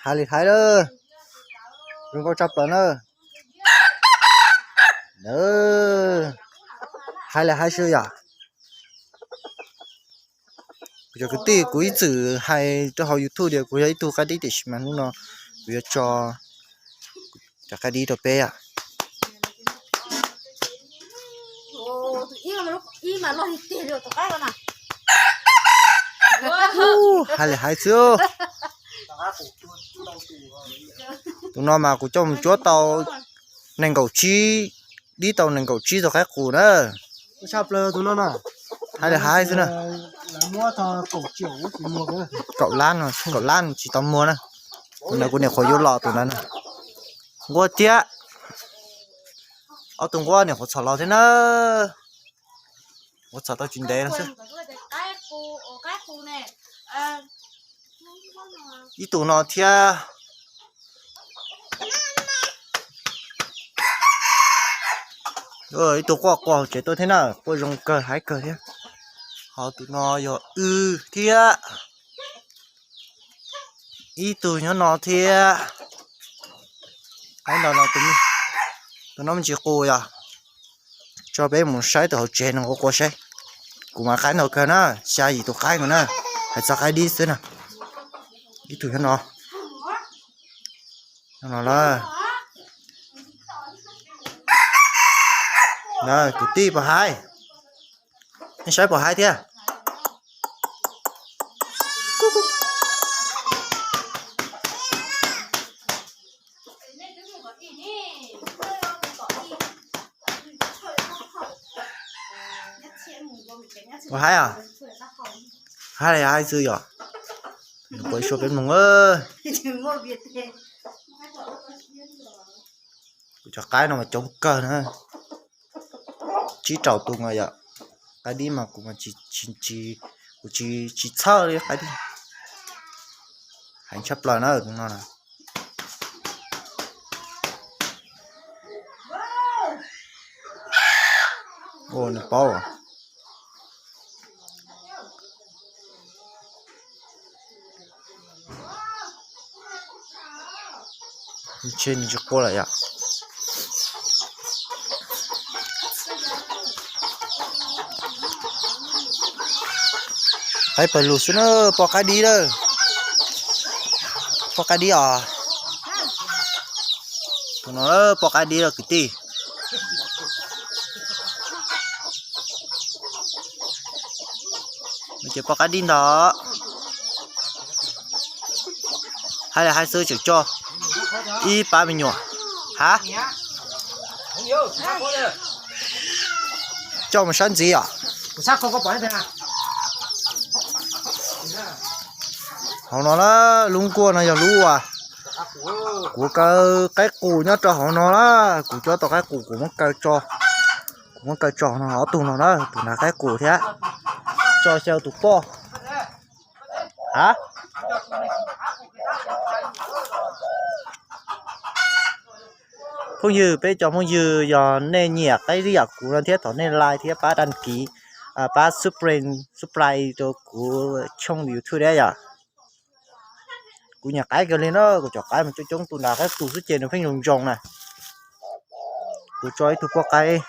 Hais li hais lawm, zoo nkauj tshaj plaws na. Hais li hais xwb yom. Kuv cov kwv tij, kuv ib txwm hais rau hauv YouTube tias kuv yog ib tug qaib dib, tiam sis mas hnub no kuv yuav tso cov qaib dib rau peb yom. Hais li hais xwb. Tus no mas kuv coj mus cuab tau nees nkaum tsib, dib tau nees nkaum tsib tug qaib qus na. Hais li hais xwb na. Kaum lab, kaum lab tsis tau muag na. Tus ntawd kuv nyuam qhuav yuav los tus ntawd na. Nquag thiab. Ob tug nquab nyuam qhuav txhom los thiab na. Ua txhom tau tsis ntev no xwb. Ib tug no thiab. Ib tug quaj quaj hauv tsev tuaj thiab na, quaj zoo kawg haib kawg thiab. Ho tus no yog wb thiab. Ib tug nyob no thiab. Qaib no, tus no me ntsis qus yom. Tso peb mus saib tus hauv tsev no quaj quaj saib. Kuv mas qaib ntau kawg na, xya yim tus qaib nkaus na. Hais txog qaib dib xwb na. Ib tug nyob no, nyob no lawm. Kwv tij puas haib? Nej saib puas haib thiab? Puas haib os? Haib li haib xwb yom. Nws quaj ib suab peb mloog. Kuv cov qaib no mas coob kawg na. Tsib rau tus no yom. Qaib dib mas kuv, kuv tsis txhawj li qaib dib. Heev tshaj plaws na tus no na. Nws paub. Ntshe nws tsis quaj lawm yom. Qaib pawg lug xwb na, poj qaib dib lawm. Poj qaib dib os. Tus no poj qaib dib lawm kwv tij. Ces poj qaib dib ntag. Hais li hais xwb tseem coj ib pab me nyuam. Ha? Coj mus sab ntxiv os. Hauv no na, lub nkuaj no yog lub uas kuv kaw qaib qus nyob rau hauv no na. Kuv cuab tau qaib qus kuv muab kaw tso, kuv muab kaw tso no ob tug no na, tus nrad qaib qus thiab. Tso xyaw tus poj. Ha? Phooj ywg, peb cov phooj ywg yog nej nyiam qaib dib yam kuv no thiab thov nej like thiab pab đăng ký, pab subscribe, subscribe rau kuv channel YouTube thiab yom. Kuv nyiam qaib kawg li na, kuv cov qaib mas coob coob, tus nrad qaib qus xwb ces nws pheej zoo zoo na. Kuv tso ib tug poj qaib,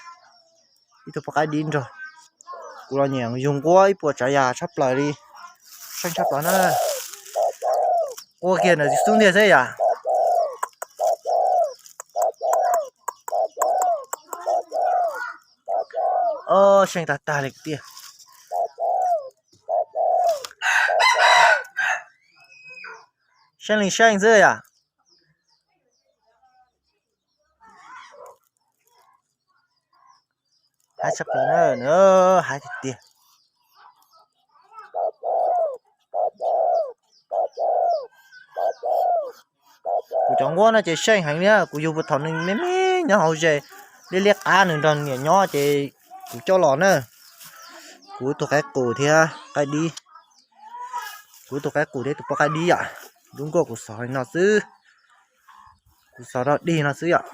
ib tug poj qaib dib nrog. Kuv los nyiam yug nquab ib puas tsav yam tshaj plaws li, seej tshaj plaws na. Quaj kiag ntawd xub ntiag xwb yom. Seej tag tag li tiag. Seej li seej xwb yom. Haib tshaj plaws na, haib tiag tiag. Kuv cov nquab no ces seej heev li, kuv yug puag thaum nws me me nyob hauv zes, liab liab qab nws nrog niam nyob ces kuv coj los na. Kuv tus qaib qus thiab qaib dib, kuv tus qaib qus thiab tus poj qaib dib yom. Lub nkuaj kuv xov li no xwb, kuv xov rau dig no xwb yom.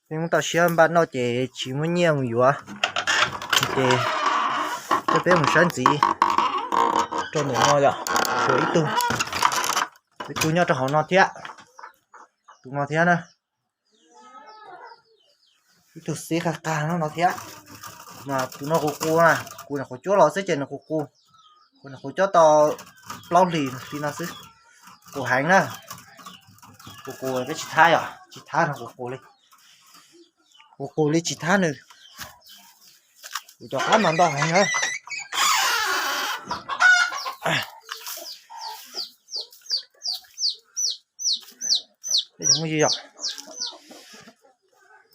Peb Hmoob toj siab npaj noj ces tsis muaj nyiaj mus yuav, ces coj peb mus sab ntxiv rau ntawm no yom, tshuav ib tug. Ib tug nyob rau hauv no thiab, tus no thiab na. Ib tug xib qag qag no thiab. Mas tus no qus qus na, kuv nyuam qhuav cuab los xwb ces nws qus qus. Kuv nyuam qhuav cuab tau plaub hlis li no xwb. Qus heev na. Qus qus peb tsis thab yom, tsis thab no qus qus li. Qus qus li tsis thab nws. Kuv cov qaib mas ntau heev na. Peb cov muaj yig yom.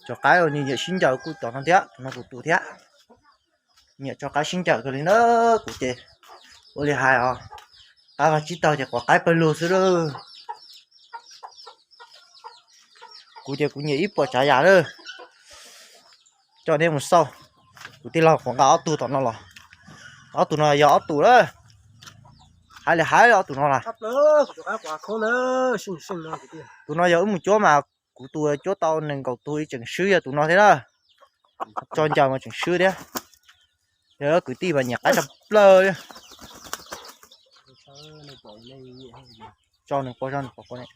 Cov qaib uas nyiam sib ncaws kuj cov no thiab, tus no kuv tus thiab. Nyiam tso qaib sib ncaws kawg li na. Kuv ces ua li hais os, qaib vaj tsib taug ces quav qaib pawg lug xwb lawm. Kuv ces kuv nyiam ib puas tsav yam lawm. Coj nej mus xauj, kuv tij laug kuv nqa ob tug tom no los. Ob tug no yog ob tug lawm. Hais li hais ob tug no las. Tus no yog wb mus cuab mas kuv tus cuab tau nees nkaum tug ib tseem swb yog tus no thiab na. Tso ncaws mas tseem swb thiab. Yog kwv tij mas nyiam qaib tshaj plaws li. Tso nws quas, tso nws quas quas ne.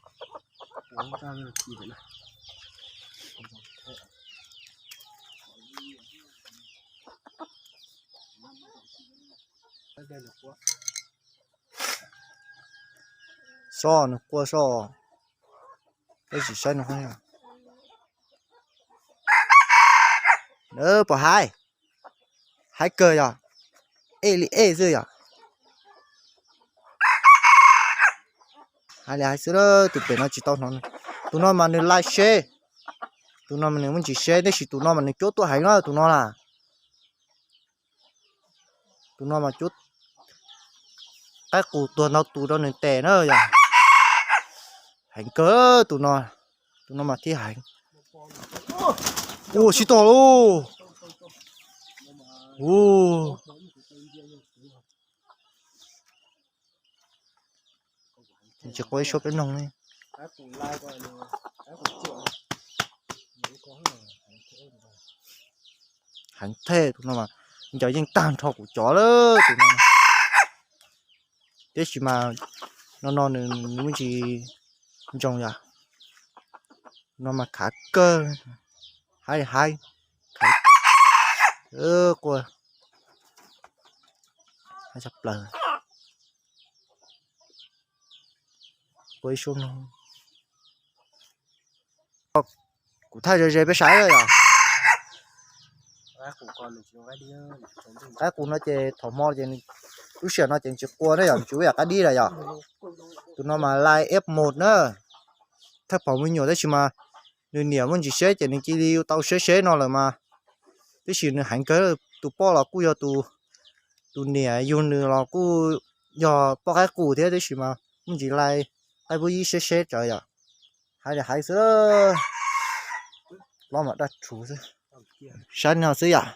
So nws quas so. Peb tsis saib nws qhov. Pom hais, hais kawg yog, ej li ej xwb yog. Hais li hais xwb, tus pem no tsis tau hnov. Tus no mas nws lai seb, tus no mas nws muaj ntsis seb, tab sis tus no mas nws cuab tuaj heev na tus no na. Tus no mas cuab qaib qus tuag ntau tus rau nws tes na yog. Heev kawg tus no, tus no mas thiaj heev. Ua sib tog lauj. Ua, tsis quav ib suab peb mloog ne. Heev thiab tus no mas, ncaws yeej tag nrho kuv cov lawm tus no. Tiam sis mas no no nws muaj ntsis ntsoog yom. No mas khav kawg, haib haib, khav quas, haib tshaj plaws. Quav ib suab no. Kuv thaij ze ze peb saib yom. Qaib qus no ces thaum hmo ces lub sij hawm no ces tsis quas na yom, tsis ua yam qaib dib lawm yom. Tus no mas lai F một na. Thawj phaum me nyuam tab sis mas nws niam muaj ntsis seb ces nws cia li tau seb seb no lawm mas. Tab sis nws heev kawg, tus poj los kuj yog tus, tus niam yug nws los kuj yog poj qaib qus thiab tab sis mas muaj ntsis lai qaib pub yib seb seb tsawv yom. Hais li hais xwb, los mas daj rhuv xwb. Saib no xwb yom.